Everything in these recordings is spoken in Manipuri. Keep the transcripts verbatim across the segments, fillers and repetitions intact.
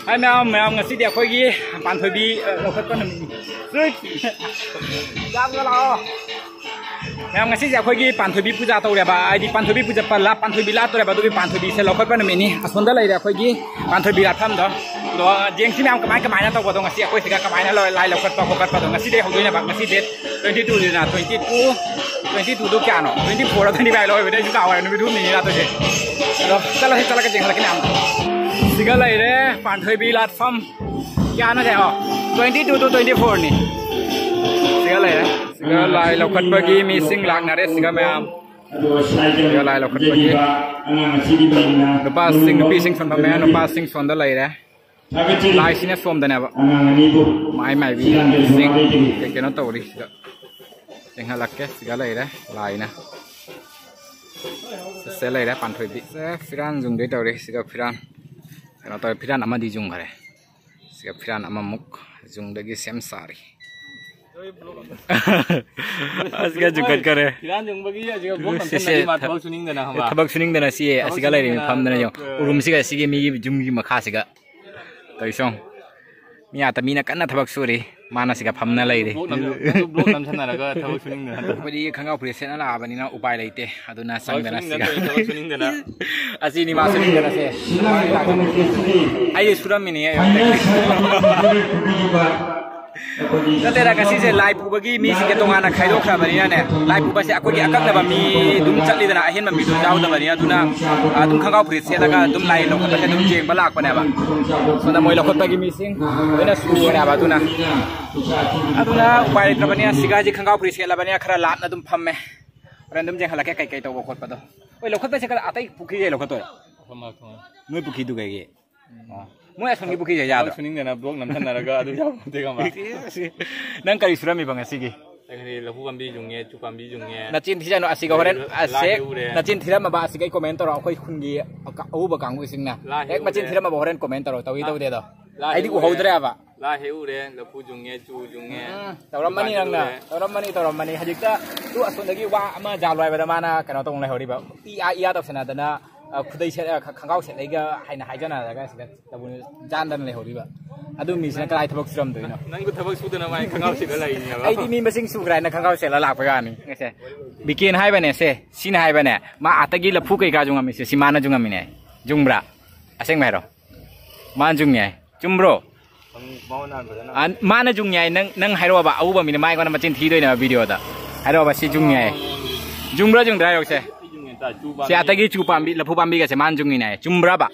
ꯍꯥꯏ ꯃꯌꯥꯝ, ꯃꯌꯥꯝ, ꯉꯁꯤꯗꯤ ꯑꯩꯈꯣꯏꯒꯤ ꯄꯥꯟꯊꯣꯏꯕꯤ, ꯑ, ꯂꯧꯈꯠꯄ ꯅꯨꯃꯤꯠꯅꯤ꯫ ꯌꯥꯝꯅ ꯂꯥꯛꯑꯣ꯫ ꯃꯌꯥꯝ, ꯉꯁꯤꯁꯦ ꯑꯩꯈꯣꯏꯒꯤ ꯄꯥꯟꯊꯣꯏꯕꯤ ꯄꯨꯖꯥ ꯇꯧꯔꯦꯕ, ꯍꯥꯏꯗꯤ ꯄꯥꯟꯊꯣꯏꯕꯤ ꯄꯨꯖꯥ ꯄꯜꯂ, ꯄꯥꯟꯊꯣꯏꯕꯤ ꯂꯥꯠꯇꯣꯔꯦꯕ, ꯑꯗꯨꯒꯤ ꯄꯥꯟꯊꯣꯏꯕꯤꯁꯦ ꯂꯧꯈꯠꯄ ꯅꯨꯃꯤꯠꯅꯤ꯫ ꯑꯁꯣꯝꯗ ꯂꯩꯔꯦ ꯑꯩꯈꯣꯏꯒꯤ ꯄꯥꯟꯊꯣꯏꯕꯤ ꯂꯥꯠꯐꯝꯗꯣ꯫ ꯑꯗꯣ ꯌꯦꯡꯁꯤ ꯃꯌꯥꯝ, ꯀꯃꯥꯏ ꯀꯃꯥꯏꯅ ꯇꯧꯕꯗꯣ, ꯉꯁꯤ ꯑꯩꯈꯣꯏ ꯁꯤꯗ ꯀꯃꯥꯏꯅ ꯂꯣꯏ-, ꯂꯥꯏ ꯂꯧꯈꯠꯄ ꯈꯣꯀꯠꯄꯗꯣ ꯉꯁꯤꯗꯩ ꯍꯧꯗꯣꯏꯅꯦꯕ꯫ ꯉꯁꯤ date twenty two ꯅꯤꯅ, twenty two, twenty two ꯗꯣ ꯀꯌꯥꯅꯣ? Twenty four ꯔ twenty five ꯂ ꯑꯣꯏꯕꯅꯦ, ꯑꯩꯁꯨ ꯀꯥꯎꯔꯦ, ꯅꯨꯃꯤꯠ ꯍꯨꯝꯅꯤꯅꯤ ꯂꯥꯠꯇꯣꯏꯁꯦ꯫ ꯑꯗꯣ ꯆꯠꯂꯁꯤ, ꯆꯠꯂꯒ ꯌꯦꯡꯍꯜꯂꯛꯀꯦ ꯃꯌꯥꯝ꯫ ꯁꯤꯒ ꯂꯩꯔꯦ ꯄꯥꯟꯊꯣꯏꯕꯤ ꯂꯥꯠꯐꯝ꯫ ꯀꯌꯥꯅꯣ ꯁꯦ? ꯑꯣ, twenty two to twenty four ꯅꯤ꯫ ꯁꯤꯒ ꯂꯩꯔꯦ꯫ ꯁꯤꯒ ꯂꯥꯏ ꯂꯧꯈꯠꯄꯒꯤ ꯃꯤꯁꯤꯡ ꯂꯥꯛꯅꯔꯦ ꯁꯤꯒ ꯃꯌꯥꯝ꯫ ꯁꯤꯒ ꯂꯥꯏ ꯂꯧꯈꯠꯄꯒꯤ ꯅꯨꯄꯥꯁꯤꯡ, ꯅꯨꯄꯤꯁꯤꯡ ꯁꯣꯝꯗ ꯃꯌꯥꯝ, ꯅꯨꯄꯥꯁꯤꯡ ꯁꯣꯝꯗ ꯂꯩꯔꯦ꯫ ꯂꯥꯏꯁꯤꯅ ꯁꯣꯝꯗꯅꯦꯕ꯫ ꯃꯥꯏ ꯃꯥꯏꯕꯤ ꯃꯤꯁꯤꯡ ꯀꯩ ꯀꯩꯅꯣ ꯇꯧꯔꯤ ꯁꯤꯗ꯫ ꯌꯦꯡꯍꯜꯂꯛꯀꯦ꯫ ꯁꯤꯒ ꯂꯩꯔꯦ ꯂꯥꯏꯅ꯫ ꯁꯦ ꯂꯩꯔꯦ ꯄꯥꯟꯊꯣꯏꯕꯤ꯫ ꯁꯦ ꯐꯤꯔꯥꯟ ꯌꯨꯡꯗꯣꯏ ꯇꯧꯔꯤ꯫ ꯁꯤꯒ ꯐꯤꯔꯥꯟ ꯀꯩꯅꯣ ꯇꯧꯔꯦ꯫ ꯐꯤꯔꯥꯟ ꯑꯃꯗꯤ ꯌꯨꯡꯈꯔꯦ꯫ ꯁꯤꯒ ꯐꯤꯔꯥꯟ ꯑꯃꯃꯨꯛ ꯌꯨꯡꯗꯒꯤ ꯁꯦꯝ ꯁꯥꯔꯤ꯫ ꯑꯁꯤꯒ ꯌꯨꯡꯈꯠꯈꯔꯦ꯫ ꯐꯤꯔꯥꯟ ꯌꯨꯡꯕꯒꯤ ꯑꯁꯤꯒ ꯕ꯭ꯂꯣꯛ ꯁꯤꯁꯦ ꯅꯝꯁꯤꯟꯅꯔꯤ, ꯃꯥ ꯊꯕꯛ ꯁꯨꯅꯤꯡꯗꯅ, ꯈꯪꯕ꯭ꯔꯥ? ꯊꯕꯛ ꯁꯨꯅꯤꯡꯗꯅ ꯁꯤ ꯊꯕꯛ ꯑꯁꯤꯒ ꯂꯩꯔꯤ ꯁꯨꯅꯤꯡꯗꯅ ꯃꯐꯝꯗꯅ ꯌꯦꯡꯉꯣ꯫ ꯑ, ꯎꯔꯨꯝꯁꯤꯒ ꯁꯤꯒꯤ ꯃꯤꯒꯤ ꯌꯨꯝꯒꯤ ꯃꯈꯥꯁꯤꯒ꯫ ꯇꯧꯔꯤꯁꯣ꯫ ꯃꯤ ꯑꯇ ꯃꯤꯅ ꯀꯟꯅ ꯊꯕꯛ ꯁꯨꯔꯤ꯫ ꯃꯥꯅ ꯁꯤꯒ ꯐꯝꯅ ꯂꯩꯔꯤ꯫ ꯕ꯭ꯂꯣꯛ ꯅꯝ-, ꯕ꯭ꯂꯣꯛ ꯅꯝꯁꯤꯟꯅꯔꯒ ꯊꯕꯛ ꯁꯨꯅꯤꯡꯗꯅ꯫ ꯑꯩꯈꯣꯏꯗꯤ ꯈꯪꯒꯥꯎ ꯐꯨꯔꯤꯠ ꯁꯦꯠꯅ ꯂꯥꯛꯑꯕꯅꯤꯅ ꯎꯄꯥꯏ ꯂꯩꯇꯦ꯫ ꯑꯗꯨꯅ ꯊꯕꯛ ꯆꯪꯗꯅ ꯁꯨꯅꯤꯡꯗꯅ ꯁꯤꯒ꯫ ꯇꯧꯔꯤ, ꯊꯕꯛ ꯁꯨꯅꯤꯡꯗꯅ꯫ ꯑꯁꯤꯅꯤ ꯃꯥ ꯁꯨꯅꯤꯡꯗꯅ ꯁꯦ꯫ ꯑꯩ ꯁꯨꯔꯝꯃꯤꯅꯦ꯫ ꯅꯠꯇꯦꯗ, ꯉꯁꯤꯁꯦ ꯂꯥꯏ ꯄꯨꯕꯒꯤ ꯃꯤꯁꯤꯡꯁꯦ ꯇꯣꯉꯥꯟꯅ ꯈꯥꯏꯗꯣꯛꯈ꯭ꯔꯕꯅꯤꯅꯅꯦ, ꯂꯥꯏ ꯄꯨꯕꯁꯦ ꯑꯩꯈꯣꯏꯒꯤ ꯑꯀꯛꯅꯕ ꯃꯤ ꯑꯗꯨꯝ ꯆꯠꯂꯤꯗꯅ, ꯑꯍꯦꯟꯕ ꯃꯤꯗꯨ ꯌꯥꯎꯗꯕꯅꯤꯅ, ꯑꯗꯨꯅ ꯑꯗꯨꯝ ꯈꯪꯒꯥꯎ ꯐꯨꯔꯤꯠ ꯁꯦꯠꯂꯒ ꯑꯗꯨꯝ ꯂꯥꯏ ꯂꯧꯈꯠꯄꯁꯦ ꯑꯗꯨꯝ ꯌꯦꯡꯕ ꯂꯥꯛꯄꯅꯦꯕ꯫ ꯁꯣꯝꯗ ꯃꯣꯏ ꯂꯧꯈꯠꯄꯒꯤ ꯃꯤꯁꯤꯡ ꯂꯣꯏꯅ ꯁꯨꯔꯦꯕ꯫ ꯑꯗꯨꯅ, ꯑꯗꯨꯅ ꯎꯄꯥꯏ ꯂꯩꯇ꯭ꯔꯕꯅꯤꯅ ꯁꯤꯒ ꯍꯧꯖꯤꯛ ꯈꯪꯒꯥꯎ ꯐꯨꯔꯤꯠ ꯁꯦꯠꯂꯕꯅꯤꯅ ꯈꯔ ꯂꯥꯞꯅ ꯑꯗꯨꯝ ꯐꯝꯃꯦ꯫ ꯍꯣꯔꯦꯟ ꯑꯗꯨꯝ ꯌꯦꯡꯍꯜꯂꯛꯀꯦ ꯀꯩꯀꯩ ꯇꯧꯕ ꯈꯣꯠꯄꯗꯣ꯫ ꯍꯣꯏ, ꯂꯧꯈꯠꯄꯁꯦ ꯈꯔ ꯑꯇꯩ ꯄꯨꯈ꯭ꯔꯤꯗꯩ ꯂꯧꯈꯠꯇꯣꯏꯔꯣ? ꯅꯣꯏ ꯄꯨꯈ꯭ꯔꯤꯗꯨ ꯀꯩꯒꯤ? ꯑꯣ꯫ ꯃꯣꯏ ꯑꯁꯣꯝꯒꯤ ꯄꯨꯈ꯭ꯔꯤꯁꯦ ꯌꯥꯗ꯭ꯔꯣ? ꯊꯕꯛ ꯁꯨꯅꯤꯡꯗꯅ ꯕ꯭ꯂꯣꯛ ꯅꯝꯊꯟꯅꯔꯒ ꯑꯗꯨ ꯌꯥꯎꯕ ꯅꯠꯇꯦ, ꯈꯪꯕ꯭ꯔꯥ? ꯅꯪ ꯀꯔꯤ ꯁꯨꯔꯝꯃꯤꯕ ꯉꯁꯤꯒꯤ? ꯑꯩ ꯉꯁꯤ ꯂꯐꯨ ꯄꯥꯝꯕꯤ ꯌꯨꯡꯉꯦ, ꯆꯨ ꯄꯥꯝꯕꯤ ꯌꯨꯡꯉꯦ꯫ ꯅꯆꯤꯟ ꯊꯤꯖꯅꯨ, ꯑꯁꯤꯒ ꯍꯣꯔꯦꯟ ꯂꯥ ꯑꯁꯦ ꯍꯦꯛꯎꯔꯦ꯫ ꯅꯆꯤꯟ ꯊꯤꯔꯝꯃꯕ ꯑꯁꯤꯒ ꯑꯩ comment ꯇꯧꯔꯣ, ꯑꯩꯈꯣꯏ ꯈꯨꯟꯒꯤ ꯑꯎꯕ ꯀꯥꯡꯕꯨꯁꯤꯡꯅ꯫ ꯂꯥ ꯍꯦꯛ ꯃꯆꯤꯟ ꯍꯦꯛꯎꯔꯦ꯫ ꯊꯤꯔꯝꯃꯕ ꯍꯣꯔꯦꯟ comment ꯇꯧꯔꯣ, ꯇꯧꯏ ꯂꯥ, ꯇꯧꯗꯦꯗꯣ꯫ ꯂꯥ ꯑꯩꯗꯤ ꯍꯦꯛꯎꯔꯦ꯫ ꯎꯍꯧꯗ꯭ꯔꯦꯕ꯫ ꯂꯥ ꯍꯦꯛꯎꯔꯦ, ꯂꯐꯨ ꯌꯨꯡꯉꯦ, ꯆꯨ ꯌꯨꯡꯉꯦ꯫ ꯎꯝ, ꯇꯧꯔꯝꯃꯅꯤ ꯅꯪꯅ꯫ ꯇꯧꯔꯝꯃꯅꯤ, ꯇꯧꯔꯝꯃꯅꯤ꯫ ꯍꯧꯖꯤꯛꯇ ꯇꯨ ꯑꯁꯣꯝꯗꯒꯤ ꯋꯥ ꯑꯃ ꯖꯥꯜꯂꯣ ꯍꯥꯏꯕꯗ ꯃꯥꯅ ꯀꯩꯅꯣ ꯇꯧꯅ ꯂꯩꯍꯧꯔꯤꯕ꯫ ꯏꯌꯥ, ꯏꯌꯥ ꯇꯧꯁꯟꯅꯗꯅ ꯑ, ꯈꯨꯗꯩ ꯁꯦꯠ-, ꯑ, ꯈ-, ꯈꯣꯡꯒ꯭ꯔꯥꯎ ꯁꯦꯠꯂꯩꯒ ꯍꯥꯏꯅ ꯍꯥꯏꯖꯅꯔꯒ ꯁꯤꯗ ꯇꯧꯕꯅꯤ, ꯖꯥꯟꯗꯅ ꯂꯩꯍꯧꯔꯤꯕ꯫ ꯑꯗꯨ ꯃꯤꯁꯤꯅ ꯀꯗꯥꯏ ꯊꯕꯛ ꯁꯨꯔꯝꯗꯣꯏꯅꯣ? ꯅꯪꯕꯨ ꯊꯕꯛ ꯁꯨꯗꯅ ꯃꯥꯏ ꯈꯣꯡꯒ꯭ꯔꯥꯎ ꯁꯦꯠꯂ ꯂꯩꯔꯤꯅꯦꯕ꯫ ꯑꯩꯗꯤ ꯃꯤ ꯃꯁꯤꯡ ꯁꯨꯈ꯭ꯔꯦ ꯍꯥꯏꯅ ꯈꯣꯡꯒ꯭ꯔꯥꯎ ꯁꯦꯠꯂ ꯂꯥꯛꯄ ꯌꯥꯅꯤ꯫ ꯁꯦ, ꯕꯤꯀꯦꯟ ꯍꯥꯏꯕꯅꯦ ꯁꯦ, ꯁꯤꯅ ꯍꯥꯏꯕꯅꯦ, ꯃꯥ ꯑꯥꯇꯒꯤ ꯂꯐꯨ ꯀꯩꯀꯥꯁꯨ ꯉꯝꯃꯤꯁꯦ, ꯁꯤ ꯃꯥꯅꯁꯨ ꯉꯝꯃꯤꯅꯦ꯫ ꯆꯨꯝꯕ꯭ꯔꯥ? ꯑꯁꯦꯡꯕ ꯍꯥꯏꯔꯣ꯫ ꯃꯥꯅꯁꯨ ꯉꯝꯃꯤ ꯍꯥꯏ꯫ ꯆꯨꯝꯕ꯭ꯔꯣ? ꯃꯉꯣꯟꯗ ꯍꯥꯟꯅ ꯐꯖꯅ ꯑ, ꯃꯥꯅ ꯆꯨꯝꯃꯤ ꯍꯥꯏ꯫ ꯅꯪ, ꯅꯪ ꯍꯥꯏꯔꯛꯑꯣꯕ, ꯑꯎꯕ ꯃꯤꯅ ꯃꯥ ꯑꯩꯉꯣꯟꯗ ꯃꯆꯤꯟ ꯊꯤꯗꯣꯏꯅꯦꯕ ꯚꯤꯗꯤꯑꯣꯗ꯫ ꯍꯥꯏꯔꯛꯑꯣꯕ, ꯁꯤ ꯆꯨꯝꯃꯤ ꯍꯥꯏ꯫ ꯆꯨꯝꯕ꯭ꯔꯥ ꯆꯨꯝꯗ꯭ꯔꯥ ꯍꯥꯏꯔꯛꯑꯣꯁꯦ꯫ ꯑꯩ ꯆꯨꯝꯃꯤ ꯍꯥꯏ, ꯆꯨ ꯁꯤ ꯄꯥꯝꯕꯤ꯫ ꯑꯥꯇꯒꯤ ꯆꯨ ꯄꯥꯝꯕꯤ, ꯂꯐꯨ ꯄꯥꯝꯕꯤꯒꯁꯦ ꯃꯥꯅ ꯆꯨꯝꯃꯤꯅꯦ ꯍꯥꯏ꯫ ꯆꯨꯝꯕ꯭ꯔꯥꯕ?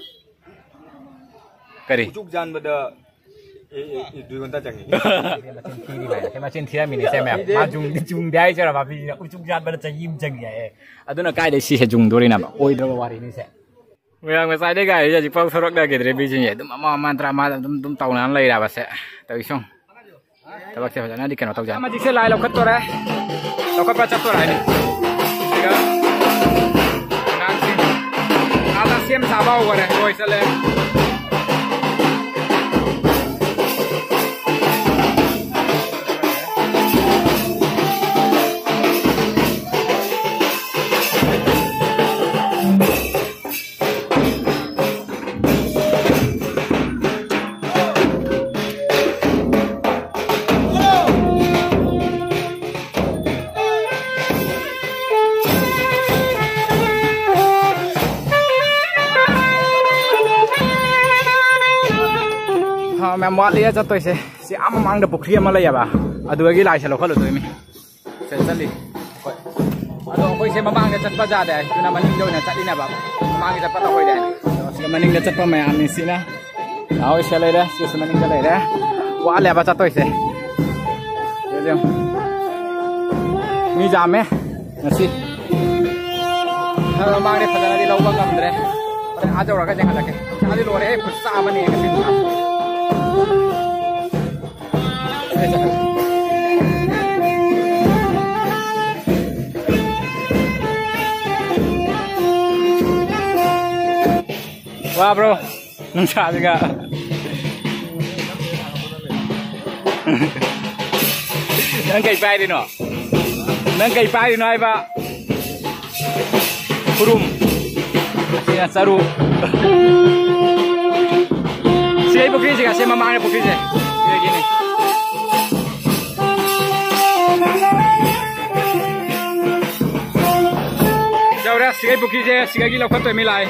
ꯀꯔꯤ? ꯎꯆꯨꯛ ꯌꯥꯟꯕꯗ ꯑꯦ, ꯑꯦ, ꯑꯦ, ꯗꯨꯏ ꯉꯟꯇꯥ ꯆꯪꯉꯤ꯫ ꯃꯆꯤꯟ ꯊꯤꯔꯤ ꯃꯌꯥꯝ꯫ ꯃꯆꯤꯟ ꯊꯤꯔꯝꯃꯤꯅꯦ ꯁꯦ ꯃꯌꯥꯝ꯫ ꯃꯥ ꯆꯨꯝꯗꯤ ꯆꯨꯝꯗꯦ ꯍꯥꯏꯁꯤꯔ ꯃꯥ ꯃꯤꯁꯤꯅ ꯎꯆꯨꯛ ꯌꯥꯟꯕꯗ ꯆꯍꯤ ꯑꯃ ꯆꯪꯉꯤ ꯍꯥꯏꯌꯦ꯫ ꯑꯗꯨꯅ ꯀꯥꯏꯗꯩ ꯁꯤꯁꯦ ꯆꯨꯝꯗꯣꯔꯤꯅꯕ? ꯑꯣꯏꯗ꯭ꯔꯕ ꯋꯥꯔꯤꯅꯤ ꯁꯦ꯫ ꯃꯌꯥꯝ ꯉꯁꯥꯏꯗꯩ ꯒꯥꯔꯤꯁꯦ ꯍꯧꯖꯤꯛꯐꯥꯎ ꯊꯣꯔꯛꯅꯈꯤꯗ꯭ꯔꯦ ꯃꯤꯁꯤꯡꯁꯦ꯫ ꯑꯗꯨꯝ ꯑꯃ ꯑꯃ ꯇꯔꯥ ꯑꯃ ꯑꯗꯨꯝ, ꯑꯗꯨꯝ ꯇꯧꯅꯅ ꯂꯩꯔꯕꯁꯦ꯫ ꯇꯧꯏꯁꯨ꯫ ꯊꯕꯛꯁꯦ ꯐꯖꯅꯗꯤ ꯀꯩꯅꯣ ꯇꯧꯖꯥꯠꯅꯤ꯫ ꯍꯧꯖꯤꯛꯁꯦ ꯂꯥꯏ ꯂꯧꯈꯠꯇꯣꯔꯦ꯫ ꯂꯧꯈꯠꯄ ꯆꯠꯇꯣꯔꯦ ꯍꯥꯏꯅꯤ꯫ ꯁꯤꯒ ꯑꯉꯥꯡꯁꯤꯡ ꯑꯥꯗ ꯁꯦꯝ ꯁꯥꯕ ꯍꯧꯈꯔꯦ꯫ ꯂꯣꯏ ꯆꯠꯂꯦ꯫ ꯍꯥ, ꯃꯌꯥꯝ ꯋꯥꯠꯂꯤ ꯆꯠꯇꯣꯏꯁꯦ꯫ ꯁꯤ ꯑꯥ ꯃꯃꯥꯡꯗ ꯄꯨꯈ꯭ꯔꯤ ꯑꯃ ꯂꯩꯌꯦꯕ, ꯑꯗꯨꯗꯒꯤ ꯂꯥꯏꯁꯦ ꯂꯧꯈꯠꯂꯨꯗꯣꯏꯅꯤ꯫ ꯁꯦ ꯆꯠꯂꯤ꯫ ꯍꯣꯏ꯫ ꯑꯗꯣ ꯑꯩꯈꯣꯏꯁꯦ ꯃꯃꯥꯡꯗ ꯆꯠꯄ ꯌꯥꯗꯦ, ꯑꯗꯨꯅ ꯃꯅꯤꯡꯗ ꯑꯣꯏꯅ ꯆꯠꯂꯤꯅꯦꯕ꯫ ꯃꯃꯥꯡꯗ ꯆꯠꯄ ꯇꯧꯔꯣꯏꯗꯦ꯫ ꯑꯗꯣ ꯁꯤꯗ ꯃꯅꯤꯡꯗ ꯆꯠꯄ ꯃꯌꯥꯝꯅꯤ ꯁꯤꯅ꯫ ꯅꯍꯥꯋꯥꯏ ꯁꯤꯗ ꯂꯩꯔꯦ, ꯁꯤꯁꯨ ꯃꯅꯤꯡꯗ ꯂꯩꯔꯦ꯫ ꯋꯥꯠꯂꯦꯕ ꯆꯠꯇꯣꯏꯁꯦ꯫ ꯁꯤꯗ ꯌꯦꯡꯉꯨ꯫ ꯃꯤ ꯌꯥꯝꯃꯦ ꯉꯁꯤ꯫ ꯈꯔ ꯃꯃꯥꯡꯗꯤ ꯐꯖꯅꯗꯤ ꯂꯧꯕ ꯉꯝꯗ꯭ꯔꯦ꯫ ꯍꯣꯔꯦꯟ ꯑꯥ ꯌꯧꯔꯒ ꯌꯦꯡꯍꯜꯂꯛꯀꯦ꯫ ꯄꯩꯁꯥꯗꯤ ꯂꯣꯏꯔꯦꯍꯦ, ꯈꯨꯠꯁꯥ ꯑꯃꯅꯤ ꯉꯁꯤ꯫ ꯋꯥꯕ꯭ꯔꯣ? ꯅꯨꯡꯁꯥꯁꯤꯒ꯫ ꯅꯪ ꯀꯩ ꯄꯥꯏꯔꯤꯅꯣ? ꯅꯪ ꯀꯩ ꯄꯥꯏꯔꯤꯅꯣ ꯍꯥꯏꯕ? ꯈꯨꯔꯨꯝ꯫ ꯑꯁꯤꯅ ꯆꯔꯨ꯫ ꯁꯤꯒꯩ ꯄꯨꯈ꯭ꯔꯤꯁꯤꯒ, ꯁꯤ ꯃꯃꯥꯡꯒꯤ ꯄꯨꯈ꯭ꯔꯤꯁꯦ꯫ ꯁꯤꯗꯒꯤꯅꯤ꯫ ꯌꯧꯔꯦ, ꯁꯤꯒꯩ ꯄꯨꯈ꯭ꯔꯤꯁꯦ, ꯁꯤꯒꯒꯤ ꯂꯧꯈꯠꯇꯣꯏ ꯃꯤ ꯂꯥꯛꯑꯦ꯫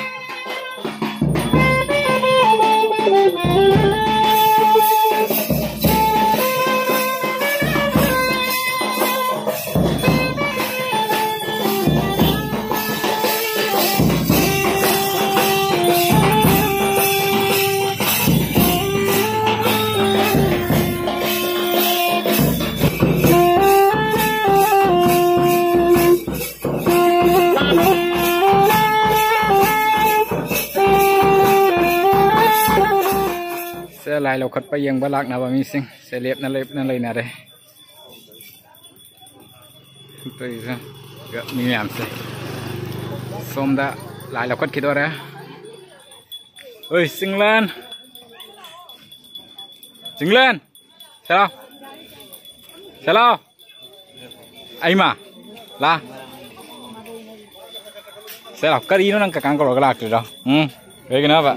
ꯁꯦ, ꯂꯥꯏ ꯂꯧꯈꯠꯄ ꯌꯦꯡꯕ ꯂꯥꯛꯅꯕ ꯃꯤꯁꯤꯡ ꯁꯦ ꯂꯦꯞꯅ ꯂꯦꯞꯅ ꯂꯩꯅꯔꯦ꯫ ꯇꯧꯔꯤꯁꯦ꯫ ꯃꯤ ꯃꯌꯥꯝꯁꯦ ꯁꯣꯝꯗ ꯂꯥꯏ ꯂꯧꯈꯠꯈꯤꯗꯣꯔꯦ꯫ ꯑꯣꯏ, ꯆꯤꯡꯂꯦꯟ꯫ ꯆꯤꯡꯂꯦꯟ! ꯁꯦ ꯂꯥꯎ꯫ ꯁꯦ ꯂꯥꯎ꯫ ꯑꯩꯃ꯫ ꯂꯥ꯫ ꯁꯦ ꯂꯥꯎ꯫ ꯀꯔꯤꯅꯣ ꯅꯪ ꯀꯀꯥꯡ ꯀꯧꯔꯒ ꯂꯥꯛꯇ꯭ꯔꯤꯗꯣ? ꯎꯝ? ꯀꯩꯒꯤꯅꯣꯕ?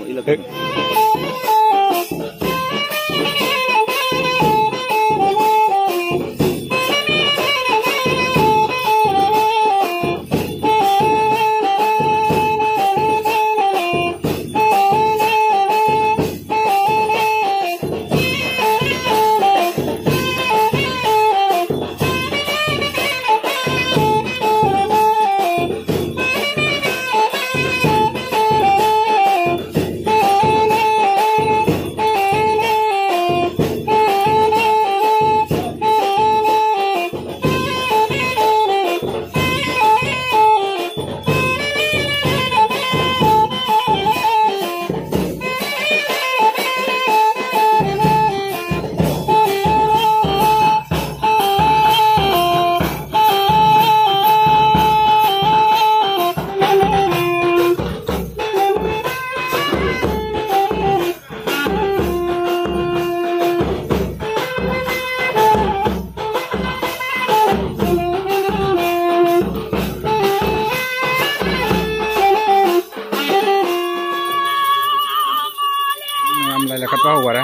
ꯃꯌꯥꯝ ꯂꯥꯏ ꯂꯧꯈꯠꯄ ꯍꯧꯈꯔꯦ꯫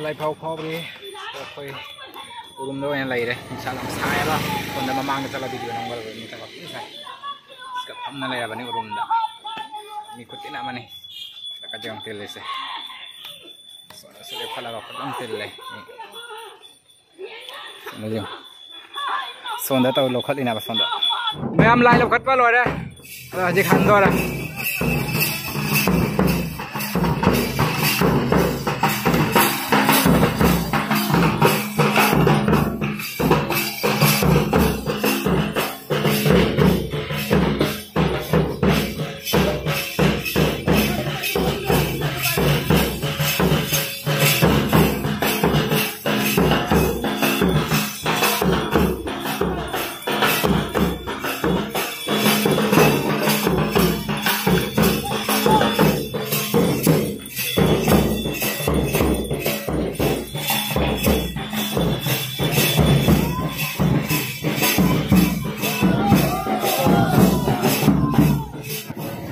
ꯂꯥꯏꯐꯥꯎ ꯐꯥꯎꯔꯤ꯫ ꯑꯩꯈꯣꯏ ꯎꯔꯨꯝꯗ ꯑꯣꯏꯅ ꯂꯩꯔꯦ꯫ ꯅꯨꯡꯁꯥ ꯌꯥꯝ ꯁꯥꯏꯌꯦꯕ꯫ ꯁꯣꯝꯗ ꯃꯃꯥꯡꯗ ꯆꯠꯂ ꯚꯤꯗꯤꯑꯣ ꯅꯝꯒꯗꯕ ꯅꯨꯡꯁꯥ ꯌꯥꯝ ꯊꯤꯅ ꯁꯥꯏ꯫ ꯁꯤꯗ ꯐꯝꯅ ꯂꯩꯔꯕꯅꯤ ꯎꯔꯨꯝꯗ꯫ ꯃꯤ ꯈꯨꯠꯇꯤꯟ ꯑꯃꯅꯤ꯫ ꯆꯠꯀꯠ ꯌꯦꯡ ꯊꯤꯜꯂꯤꯁꯦ꯫ ꯁꯣꯝꯗꯁꯨ ꯂꯦꯞꯈꯠꯂꯒ ꯈꯨꯠ ꯑꯃ ꯊꯤꯜꯂꯦ꯫ ꯃꯤ ꯁꯣꯝꯗ ꯌꯦꯡꯉꯨ꯫ ꯁꯣꯝꯗ ꯇꯧ ꯂꯧꯈꯠꯂꯤꯅꯦꯕ ꯁꯣꯝꯗ꯫ ꯃꯌꯥꯝ ꯂꯥꯏ ꯂꯧꯈꯠꯄ ꯂꯣꯏꯔꯦ꯫ ꯑꯗꯣ ꯍꯧꯖꯤꯛ ꯍꯟꯗꯣꯔꯦ꯫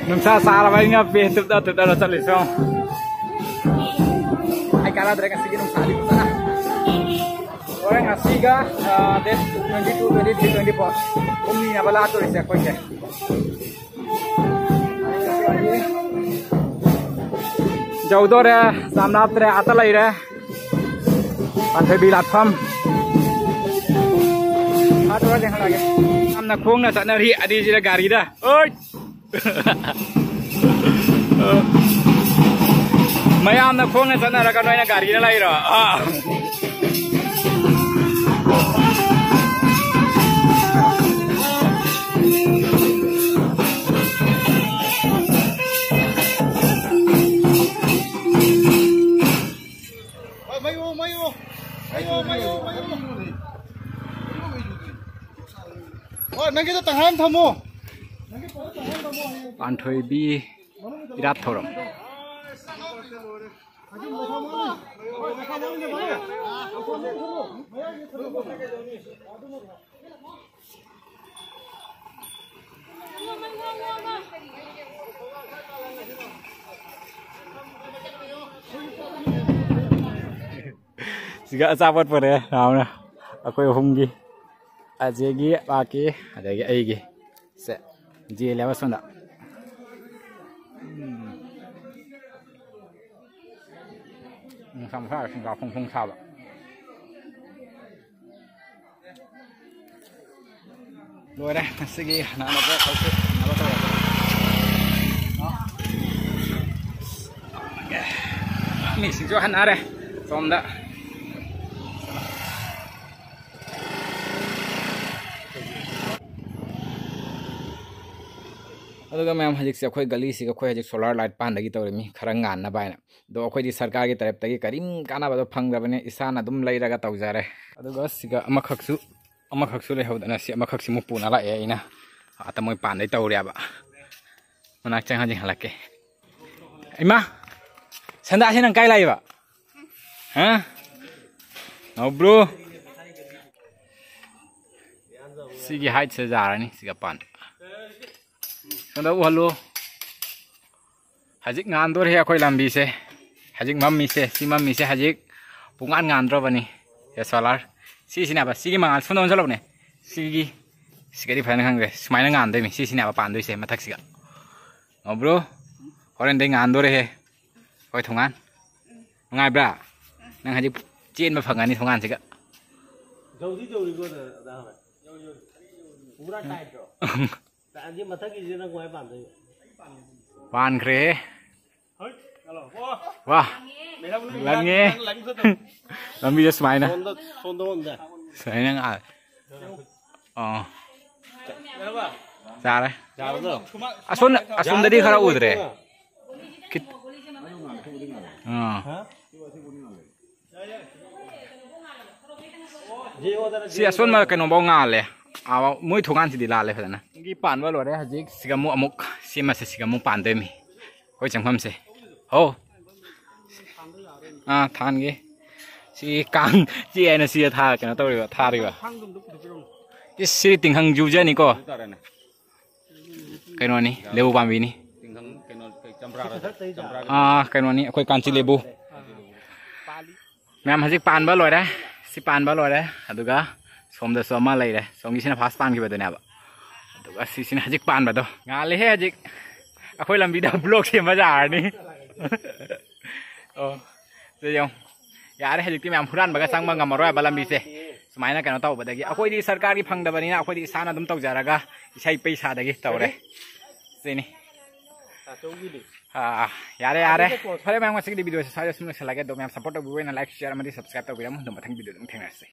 ꯅꯨꯡꯁꯥ ꯁꯥꯔꯕ ꯑꯩ ꯉꯛꯄꯤ ꯇꯨꯞꯇ ꯇꯨꯞꯇꯅ ꯆꯠꯂꯤꯁꯣ꯫ ꯑꯩ ꯀꯥꯟꯅꯗ꯭ꯔꯦ ꯉꯁꯤꯒꯤ ꯅꯨꯡꯁꯥꯗꯤ ꯐꯖꯅ꯫ ꯍꯣꯔꯦꯟ ꯉꯁꯤꯒ, ꯑ, date twenty two, twenty three, twenty four ꯍꯨꯝꯅꯤꯅꯦꯕ ꯂꯥꯛꯇꯣꯔꯤꯁꯦ ꯑꯩꯈꯣꯏꯁꯦ꯫ ꯌꯧꯗꯣꯔꯦ, ꯌꯥꯝ ꯂꯥꯞꯇ꯭ꯔꯦ, ꯑꯥꯗ ꯂꯩꯔꯦ꯫ ꯄꯥꯟꯊꯣꯏꯕꯤ ꯂꯥꯠꯐꯝ꯫ ꯌꯥꯝꯅ ꯈꯣꯡꯅ ꯆꯠꯅꯔꯤ ꯑꯅꯤꯁꯤꯗ ꯒꯥꯔꯤꯗ꯫ ꯑꯣꯏ! ꯃꯌꯥꯝꯅ ꯈꯣꯡꯅ ꯆꯠꯅꯔꯒ ꯅꯣꯏꯅ ꯒꯥꯔꯤꯗ ꯂꯩꯔꯣ? ꯑꯥ꯫ ꯍꯣꯏ, ꯅꯪꯒꯤꯗꯣ ꯇꯪꯈꯥꯏ ꯑꯃ ꯊꯝꯃꯣ꯫ ꯄꯥꯟꯊꯣꯏꯕꯤ ꯏꯔꯥꯠ ꯊꯧꯔꯝ꯫ ꯁꯤꯒ ꯑꯆꯥꯄꯣꯠ ꯄꯨꯔꯛꯑꯦ ꯔꯥꯍꯨꯜꯅ꯫ ꯑꯩꯈꯣꯏ ꯑꯍꯨꯝꯒꯤ, ꯑꯖꯦꯒꯤ, ꯄꯥꯛꯀꯤ, ꯑꯗꯒꯤ ꯑꯩꯒꯤ꯫ ꯁꯦ, ꯌꯦꯜꯂꯦꯕ ꯁꯣꯝꯗ꯫ ꯎꯝ꯫ ꯅꯨꯡꯁꯥ ꯃꯁꯥ ꯁꯤꯡꯒꯥ ꯐꯣꯡ ꯐꯣꯡ ꯁꯥꯕ꯫ ꯂꯣꯏꯔꯦ ꯉꯁꯤꯒꯤ ꯍꯅꯥꯅꯕ ꯊꯧꯁꯤ ꯍꯅꯥꯅꯕ ꯇꯧꯔꯒꯦ꯫ ꯃꯤꯁꯤꯡꯁꯨ ꯍꯟꯅꯔꯦ ꯁꯣꯝꯗ꯫ ꯑꯗꯨꯒ ꯃꯌꯥꯝ, ꯍꯧꯖꯤꯛꯁꯦ ꯑꯩꯈꯣꯏ ꯒꯂꯤꯁꯤꯒ ꯑꯩꯈꯣꯏ ꯍꯧꯖꯤꯛ solar light ꯄꯥꯟꯗꯒꯤ ꯇꯧꯔꯤꯃꯤ, ꯈꯔ ꯉꯥꯟꯅꯕ ꯍꯥꯏꯅ꯫ ꯑꯗꯣ ꯑꯩꯈꯣꯏꯗꯤ ꯁꯔꯀꯥꯔꯒꯤ ꯇꯔꯞꯇꯒꯤ ꯀꯔꯤꯝ ꯀꯥꯟꯅꯕꯗꯣ ꯐꯪꯗꯕꯅꯤ, ꯏꯁꯥꯅ ꯑꯗꯨꯝ ꯂꯩꯔꯒ ꯇꯧꯖꯔꯦ꯫ ꯑꯗꯨꯒ ꯁꯤꯒ ꯑꯃꯈꯛꯁꯨ, ꯑꯃꯈꯛꯁꯨ ꯂꯩꯍꯧꯗꯅ ꯁꯤ ꯑꯃꯈꯛꯁꯤꯃꯨꯛ ꯄꯨꯅ ꯂꯥꯛꯑꯦ ꯑꯩꯅ꯫ ꯑꯥꯗ ꯃꯣꯏ ꯄꯥꯟꯗꯩ ꯇꯧꯔꯦꯕ꯫ ꯃꯅꯥꯛ ꯆꯪꯍꯟ ꯌꯦꯡꯍꯜꯂꯛꯀꯦ꯫ ꯏꯃꯥ, ꯁꯟꯗꯥꯁꯤ ꯅꯪ ꯀꯥꯏ ꯂꯥꯛꯏꯕ? ꯍꯥ? ꯅꯧꯕ꯭ꯔꯣ? ꯁꯤꯒꯤ heightꯁꯦ ꯌꯥꯔꯅꯤ, ꯁꯤꯒ ꯄꯥꯟ꯫ ꯁꯣꯝꯗ ꯎꯍꯜꯂꯨ꯫ ꯍꯧꯖꯤꯛ ꯉꯥꯟꯗꯣꯔꯦ ꯑꯩꯈꯣꯏ ꯂꯝꯕꯤꯁꯦ꯫ ꯍꯧꯖꯤꯛ ꯃꯝꯃꯤꯁꯦ, ꯁꯤ ꯃꯝꯃꯤꯁꯦ ꯍꯧꯖꯤꯛ ꯄꯨꯡꯉꯥꯟ ꯉꯥꯟꯗ꯭ꯔꯣꯕꯅꯤ꯫ ꯑꯦ, solar꯫ ꯁꯤꯁꯤꯅꯦꯕ, ꯁꯤꯒꯤ ꯃꯉꯥꯜ ꯁꯣꯝꯗ ꯑꯣꯟꯁꯤꯜꯂꯛꯎꯅꯦ꯫ ꯁꯤꯒꯤ, ꯁꯤꯒꯗꯤ ꯐꯖꯅ ꯈꯪꯗ꯭ꯔꯦ꯫ ꯁꯨꯃꯥꯏꯅ ꯉꯥꯟꯗꯣꯏꯅꯤ꯫ ꯁꯤꯁꯤꯅꯦꯕ ꯄꯥꯟꯗꯣꯏꯁꯦ ꯃꯊꯛꯁꯤꯒ꯫ ꯉꯧꯕ꯭ꯔꯣ? ꯍꯣꯔꯦꯟꯗꯩ ꯉꯥꯟꯗꯣꯔꯦꯍꯦ꯫ ꯍꯣꯏ, ꯊꯣꯡꯒꯥꯟ꯫ ꯅꯨꯡꯉꯥꯏꯕ꯭ꯔꯥ? ꯅꯪ ꯍꯧꯖꯤꯛ ꯆꯦꯟꯕ ꯐꯪꯉꯅꯤ ꯊꯣꯡꯒꯥꯟꯁꯤꯒ꯫ ꯌꯧꯗꯤ ꯌꯧꯔꯤꯀꯣ, ꯑꯗ, ꯑꯗ ꯍꯣꯏ꯫ ꯄꯨꯔꯥ tight ꯇꯣ꯫ ꯑꯗꯨ ꯃꯊꯛꯀꯤꯁꯤꯅ ꯀꯃꯥꯏ ꯄꯥꯟꯗꯣꯏꯕ? ꯄꯥꯟꯈ꯭ꯔꯦꯍꯦ꯫ ꯍꯣꯏ, ꯍꯜꯂꯣ꯫ ꯑꯣ꯫ ꯋꯥ꯫ ꯃꯦꯗꯥꯝ, ꯂꯪꯉꯦ꯫ ꯂꯪ-, ꯂꯪ-, ꯂꯪ-, ꯂꯝꯕꯤꯗ ꯁꯨꯃꯥꯏꯅ꯫ ꯁꯣꯝꯗ, ꯁꯣꯝꯗ ꯑꯣꯟꯗ꯫ ꯁꯨꯃꯥꯏꯅ ꯉꯥ-, ꯑꯣ꯫ ꯌꯥꯔꯕ? ꯆꯥꯔꯦ꯫ ꯌꯥꯔꯕꯣ? ꯑꯁꯣꯝ-, ꯑꯁꯣꯝꯗꯗꯤ ꯈꯔ ꯎꯗ꯭ꯔꯦ꯫ ꯈꯤꯠ-, ꯑꯥ꯫ ꯍꯥ? ꯁꯤ ꯑꯁꯣꯟꯕ ꯀꯩꯅꯣꯐꯧ ꯉꯥꯜꯂꯦ꯫ ꯑꯥ, ꯃꯣꯏ ꯊꯣꯡꯒꯥꯟꯁꯤꯗꯤ ꯂꯥꯜꯂꯦ ꯐꯖꯅ꯫ ꯒꯤ ꯄꯥꯟꯕ ꯂꯣꯏꯔꯦ꯫ ꯍꯧꯖꯤꯛ ꯁꯤꯒ ꯑꯃꯨꯛ, ꯑꯃꯨꯛ ꯁꯦꯝꯃꯁꯦ꯫ ꯁꯤꯒ ꯑꯃꯨꯛ ꯄꯥꯟꯗꯣꯏꯃꯤ ꯑꯩꯈꯣꯏ ꯆꯪꯐꯝꯁꯦ꯫ ꯍꯣ꯫ ꯑꯥ, ꯊꯥꯟꯒꯦ꯫ ꯁꯤ ꯀꯥꯡ ꯆꯤꯛꯑꯦꯅ ꯁꯤꯗ ꯊꯥ-, ꯀꯩꯅꯣ ꯇꯧꯔꯤꯕ, ꯊꯥꯔꯤꯕ꯫ ꯏꯁ, ꯁꯤ ꯇꯤꯡꯈꯪ ꯖꯨꯖꯅꯤꯀꯣ꯫ ꯀꯩꯅꯣꯅꯤ, ꯂꯦꯕꯨ ꯄꯥꯝꯕꯤꯅꯤ꯫ ꯑꯥ, ꯀꯩꯅꯣꯅꯤ, ꯑꯩꯈꯣꯏ ꯀꯥꯟꯆꯤ ꯂꯦꯕꯨ꯫ ꯃꯌꯥꯝ ꯍꯧꯖꯤꯛ ꯄꯥꯟꯕ ꯂꯣꯏꯔꯦ꯫ ꯁꯤ ꯄꯥꯟꯕ ꯂꯣꯏꯔꯦ꯫ ꯑꯗꯨꯒ ꯁꯣꯝꯗꯁꯨ ꯑꯃ ꯂꯩꯔꯦ꯫ ꯁꯣꯝꯒꯤꯁꯤꯅ ꯐꯥꯔꯁ ꯄꯥꯟꯈꯤꯕꯗꯨꯅꯦꯕ꯫ ꯑꯗꯨꯒ ꯁꯤꯁꯤꯅ ꯍꯧꯖꯤꯛ ꯄꯥꯟꯕꯗꯣ꯫ ꯉꯥꯜꯂꯦꯍꯦ ꯍꯧꯖꯤꯛ꯫ ꯑꯩꯈꯣꯏ ꯂꯝꯕꯤꯗ ꯕ꯭ꯂꯣꯛ ꯁꯦꯝꯕ ꯌꯥꯔꯅꯤ꯫ ꯑꯣ, ꯁꯤ ꯌꯦꯡꯉꯨ꯫ ꯌꯥꯔꯦ, ꯍꯧꯖꯤꯛꯇꯤ ꯃꯌꯥꯝ ꯍꯨꯔꯥꯟꯕꯒ ꯆꯪꯕ ꯉꯝꯃꯔꯣꯏ ꯍꯥꯏꯕ ꯂꯝꯕꯤꯁꯦ꯫ ꯁꯨꯃꯥꯏꯅ ꯀꯩꯅꯣ ꯇꯧꯕꯗꯒꯤ꯫ ꯑꯩꯈꯣꯏꯗꯤ ꯁꯔꯀꯥꯔꯒꯤ ꯐꯪꯗꯕꯅꯤꯅ ꯑꯩꯈꯣꯏꯗꯤ ꯏꯁꯥꯅ ꯑꯗꯨꯝ ꯇꯧꯖꯔꯒ ꯏꯁꯩ ꯄꯩꯁꯥꯗꯒꯤ ꯇꯧꯔꯦ꯫ ꯁꯤꯅꯤ꯫ ꯑꯥ, ꯌꯥꯔꯦ, ꯌꯥꯔꯦ꯫ ꯐꯔꯦ ꯃꯌꯥꯝ, ꯉꯁꯤꯒꯤꯗꯤ ꯚꯤꯗꯤꯑꯣꯁꯦ ꯁ꯭ꯋꯥꯏꯗ ꯁꯨꯝ ꯂꯣꯏꯁꯤꯜꯂꯒꯦ꯫ ꯑꯗꯣ ꯃꯌꯥꯝ ꯁꯞꯄꯣꯔꯠ ꯇꯧꯕꯤꯌꯨ, ꯑꯩꯅ ꯂꯥꯏꯛ, ꯁꯤꯌꯔ ꯑꯃꯗꯤ ꯁꯕꯁꯀ꯭ꯔꯥꯏꯕ ꯇꯧꯕꯤꯔꯝꯃꯨ꯫ ꯑꯗꯨꯝ ꯃꯊꯪ ꯚꯤꯗꯤꯑꯣꯗ ꯑꯗꯨꯝ ꯊꯦꯡꯅꯔꯁꯦ꯫